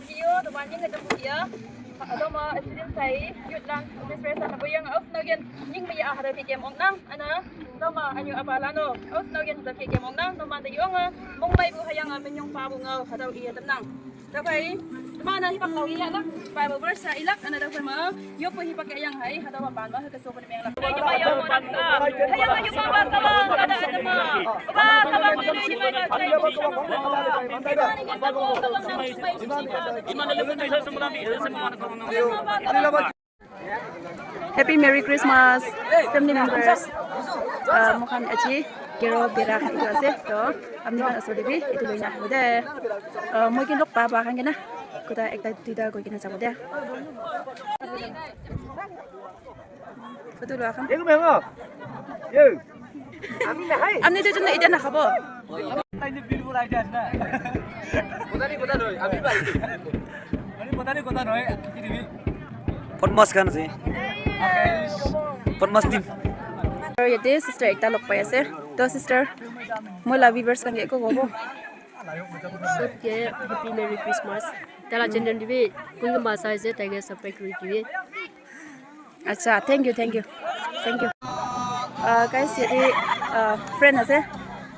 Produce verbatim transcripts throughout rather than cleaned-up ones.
Iyo, teman yang kata mulia. Atau ma student sai, youth lang, office press atau yang aus nagen, yang maya ada ke game ong nang, ana, atau ma anyu apa lano, aus nagen ada ke game ong nang, teman ada yang, mong mai bu hayang, menyong pa bu ngau, atau iya tenang. Dakai, mana hipak lau iya lak, Bible verse sa ilak, ana dakai ma, yo po hipak yang hai, atau ma pan ma, ke so ko meng lak. Happy Merry Christmas, family members. Ah, moikhan aji kero bera etu ase, to apni khan asor te bi etu loina ahibo de. Ah, moi kin lok pa pa khan kena kuta ekta duita koi kena jabo de. Photo lua khan. Apni duijon etiya nakhabo? Podmas khan ase. Podmas team. Aru yate sister ekta log pai ase. To sister, moi la viewers khan ke eko kobo? Sobke happy Merry Christmas. Tala channel dibi kunba sai ase, taike subscribe kuri dibi. Acha, thank you, thank you, thank you. Uh, guys, yate uh, friend ase,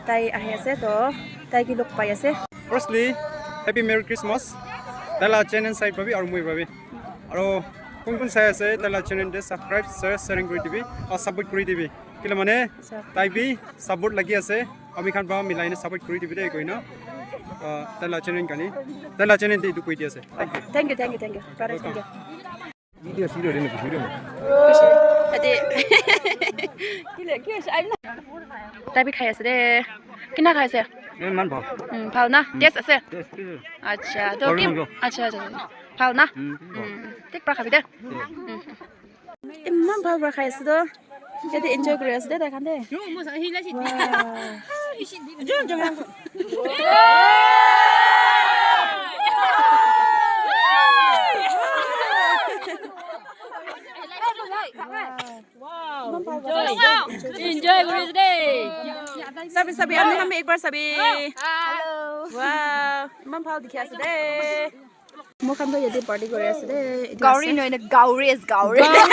tai ahi ase, to tai ki log pai ase. Firstly, happy Merry Christmas. Tala channel side pabi aru moi pabi. Aru kun kun sai ase, tala channel de subscribe, share, sharing kuri dibi, aru support kuri dibi. Kila mane, tai bi support lagi ase. Ami khan ba milai ne support kuri dibi de koi na. Uh, tala channel kani, tala channel de etu koi di ase. Thank you. Thank you, thank you, thank you. Correct, thank you. Video, video, video, video. Ate. Kile, kile, I'm not. Tai bi khai ase de. Kina khai ase? Iman bhal. Hmm, bhal na? Taste ase? Taste, taste. Acha, to kim? Acha, acha, acha. Bhal na? Hmm, bhal. Hmm, thik pra khabi de. Hmm. Iman bhal pra khai ase to. Yate enjoy kuri ase de tai khan de. Wow. Wow. Enjoy. Enjoy kuri ase de. Sabi, sabi, ami khan bi ek bar sabi. Hello. Wow. Iman bhal dikhi ase de. Moi khan toh yate party kuri ase de. Etu gauri ase. Nohoi na, gauri ase, gauri. Gauri.